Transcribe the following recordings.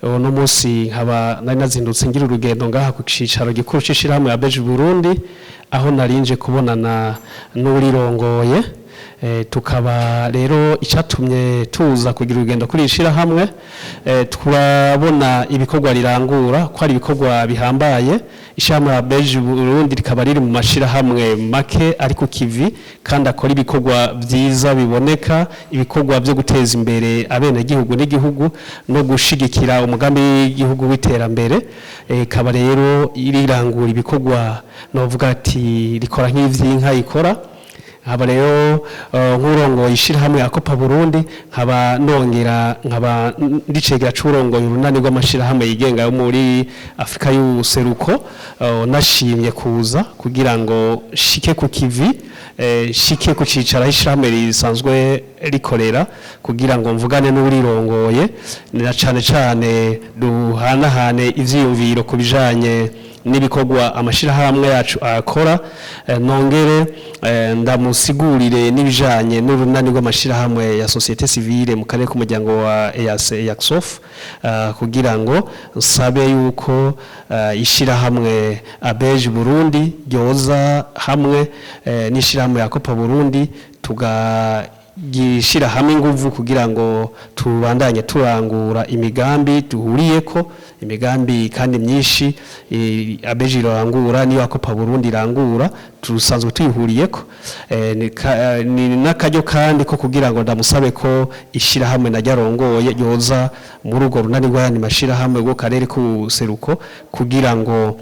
Uno munsi nkaba nari nazindutse ngira urugendo ngaha ku cicaro gikuru c'ishirahamwe ABEJ Burundi, aho narinje kubonana n'urirongoye. Tukaba rero icatumye tuza kugira urugendo kuri ishirahamwe, turabona ibikorwa rirangura ko ari ibikorwa bihambaye. Ishirahamwe ABEJ Burundi rikaba riri mu mashirahamwe make ari ku kivi kandi akora ibikorwa vyiza biboneka, ibikorwa vyo guteza imbere abenegihugu n'igihugu no gushigikira umugambi w'igihugu w'iterambere. Ikaba rero rirangura ibikorwa, novuga ati rikora nk'ivy'inka ikora. Nkaba rero nk'urongoye ishirahamwe Akopa Burundi, nkaba nongera nkaba ndicegera c'urongoye urunani rw'amashirahamwe yigenga yo muri Afrika y'ubuseruko, nashimye kuza kugira ngo shike ku kivi, shike ku cicaro aho ishirahamwe risanzwe rikorera, kugira ngo mvugane n'urirongoye, na cane cane duhanahane ivyiyumviro ku bijanye n'ibikorwa amashirahamwe yacu akora, nongere ndamusigurire n'ibijanye n'urunani rw'amashirahamwe ya société civile mu karere k'umuryango wa EAC EACSOF, kugira ngo nsabe yuko ishirahamwe ABEJ Burundi ryoza hamwe n'ishirahamwe Akopa Burundi, tugishira hamwe inguvu kugira ngo tubandanye turangura imigambi duhuriyeko, imigambi kandi myinshi ABEJ irangura niyo Akopa Burundi irangura tusanzwe tuyihuriyeko. Ni n'akaryo kandi ko kugira ngo ndamusabe ko ishirahamwe naryo arongoye yoza muri urwo runani rw'ayandi mashirahamwe rwo karere k'ubuseruko, kugira ngo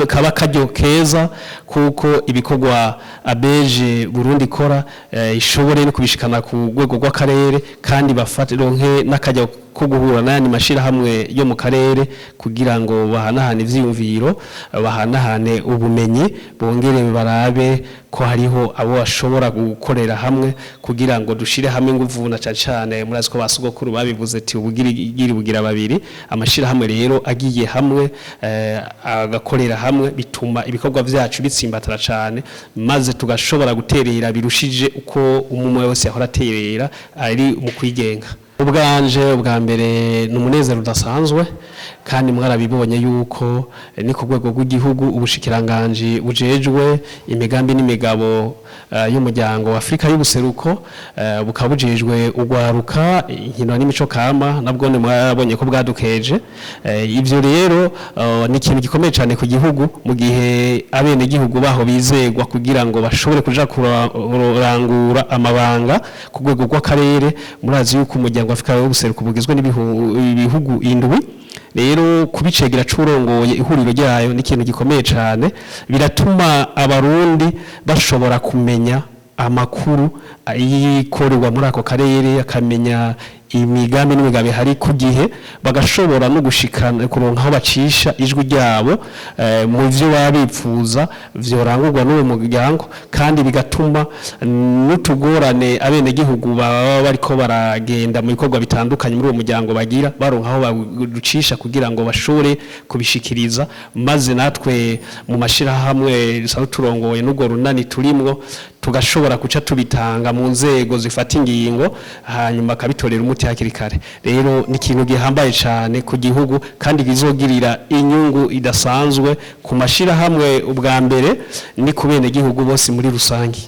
kaba akaryo keza kuko ibikorwa ABEJ Burundi ikora ishobore no kubishikana ku rwego rw'akarere, kandi bafate ronke n'akaryo ko guhura n'ayandi mashirahamwe yo mu karere kugira ngo bahanahane ivyiyumviro, bahanahane ubumenyi, bongere barabe ko hariho abo bashobora gukorera hamwe kugira ngo dushire hamwe inguvu. Na cane cane murazi ko basogokuru babivuze ati ubugirigiri bugira babiri. Amashirahamwe rero agiye hamwe, agakorera hamwe, bituma ibikorwa vyacu bitsimbatara cane, maze tugashobora guterera birushije uko umwe wese yahora aterera ari mu kwigenga. Ubwanje ubwa mbere ni umunezero udasanzwe, kandi mwarabibonye yuko ni ku rwego rw'igihugu ubushikiranganji bujejwe imigambi n'imigabo y'umuryango wa Afrika y'ubuseruko, bukaba bujejwe ugwaruka, inkino n'imico kama, nabwo ni mwarabonye ko bwadukeje. Ivyo rero ni ikintu gikomeye cyane ku gihugu mu gihe abenegihugu baho bizegwa kugira ngo bashobore kuja kurangura amabanga ku rwego rw'akarere. Murazi yuko umuryango wa Afrika y'ubuseruko bugizwe n'ibihugu indwi. Rero kubicegera curongoye ihuriro ryayo ni ikintu gikomeye cyane, biratuma abarundi bashobora kumenya amakuru yikorerwa muri ako karere, akamenya imigambi n'imigabi hari ku gihe, bagashobora no gushikana kuronka aho bacisha ijwi ryabo mu vyo baba bipfuza vyorangurwa n'uwo muryango, kandi bigatuma n'utugorane abenegihugu baba bariko baragenda mu bikorwa bitandukanye muri uwo muryango bagira baronka aho barucisha kugira ngo bashobore kubishikiriza, maze natwe mu mashirahamwe dusanzwe turongoye n'urwo runani turimwo tugashobora guca tubitanga mu nzego zifata ingingo, hanyuma akabitorera umuti hakiri kare. Rero ni ikintu gihambaye cyane ku gihugu kandi bizogirira inyungu idasanzwe ku mashirahamwe ubwa mbere ni ku benegihugu bose muri rusange.